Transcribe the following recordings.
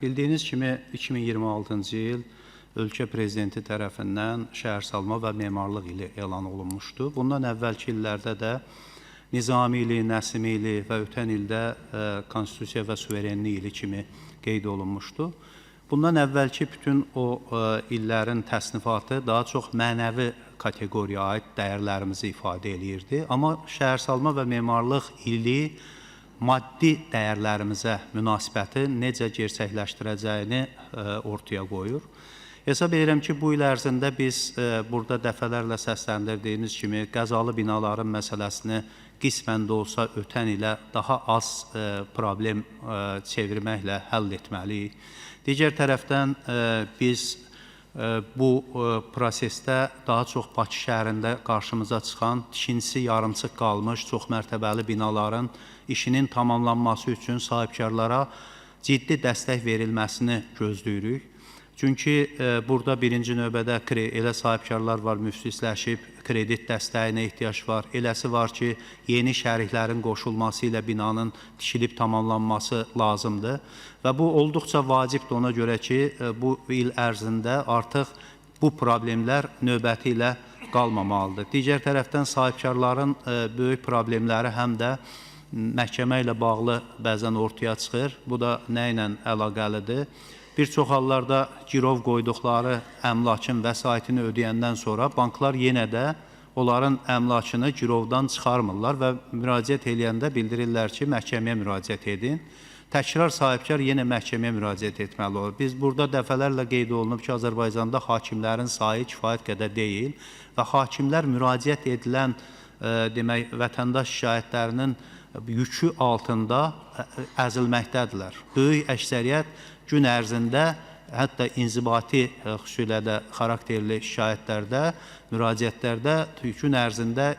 Bildiyiniz kimi 2026-cı il ölkə prezidenti tərəfindən şəhərsalma və memarlıq ili elan olunmuşdu. Bundan əvvəlki illərdə də Nizami ili, Nəsimi ili və ötən ildə Konstitusiya və suverenlik ili kimi qeyd olunmuşdu. Bundan əvvəlki bütün o illərin təsnifatı daha çox mənəvi kateqoriyaya aid dəyərlərimizi ifadə eləyirdi. Amma şəhərsalma və memarlıq ili maddi dəyərlərimizə münasibəti necə gerçəkləşdirəcəyini ortaya qoyur. Hesab edirəm ki, bu il ərzində biz burada dəfələrlə səsləndirdiyimiz kimi qəzalı binaların məsələsini qismən də olsa ötən ilə daha az problem çevirməklə həll etməliyik. Digər tərəfdən biz bu prosesdə daha çox Bakı şəhərində qarşımıza çıxan tikintisi yarımçıq qalmış çoxmərtəbəli binaların işinin tamamlanması üçün sahibkarlara ciddi dəstək verilməsini gözləyirik. Çünki burada birinci növbədə elə sahibkarlar var, müflisləşib, kredit dəstəyinə ehtiyac var. Eləsi var ki, yeni şəriklərin qoşulması ilə binanın tikilib tamamlanması lazımdır. Və bu olduqca vacibdir ona görə ki, bu il ərzində artıq bu problemlər növbəti ilə qalmamalıdır. Digər tərəfdən sahibkarların böyük problemləri həm də məhkəmə ilə bağlı bəzən ortaya çıxır. Bu da nə ilə əlaqəlidir? Bir çox hallarda girov qoyduqları əmlakın vəsaitini ödəyəndən sonra banklar yenə də onların əmlakını girovdan çıxarmırlar və müraciət eləyəndə bildirirlər ki, məhkəməyə müraciət edin. Təkrar sahibkar yenə məhkəməyə müraciət etməli olur. Biz burada dəfələrlə qeyd olunub ki, Azərbaycanda hakimlərin sayı kifayət qədər deyil və hakimlər müraciət edilən demək vətəndaş şikayətlərinin yükü altında əzilməkdədirlər. Böyük əksəriyyət gün ərzində hətta inzibati xüsusilə də xarakterli şikayətlərdə, müraciətlərdə gün ərzində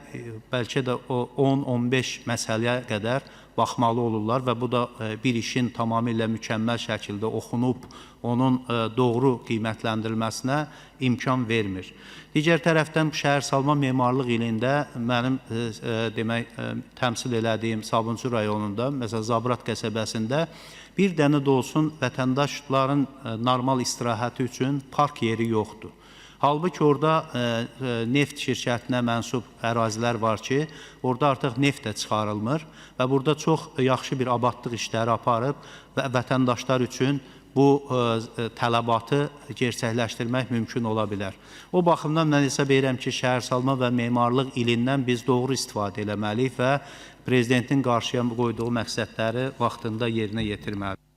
bəlkə də o 10-15 məsələyə qədər baxmalı olurlar və bu da bir işin tamamilə mükəmməl şəkildə oxunub onun doğru qiymətləndirilməsinə imkan vermir. Digər tərəfdən şəhərsalma memarlıq ilində mənim demək təmsil elədiyim Sabunçu rayonunda, məsələn Zabrat qəsəbəsində bir dənə də olsun vətəndaşların normal istirahəti üçün park yeri yoxdur. Halbuki orada neft şirkətinə mənsub ərazilər var ki, orada artıq neft də çıxarılmır və burada çox yaxşı bir abadlıq işləri aparıb və vətəndaşlar üçün bu tələbatı gerçəkləşdirmək mümkün ola bilər. O baxımdan mən hesab edirəm ki, şəhərsalma və memarlıq ilindən biz doğru istifadə eləməliyik və prezidentin qarşıya qoyduğu məqsədləri vaxtında yerinə yetirməliyik.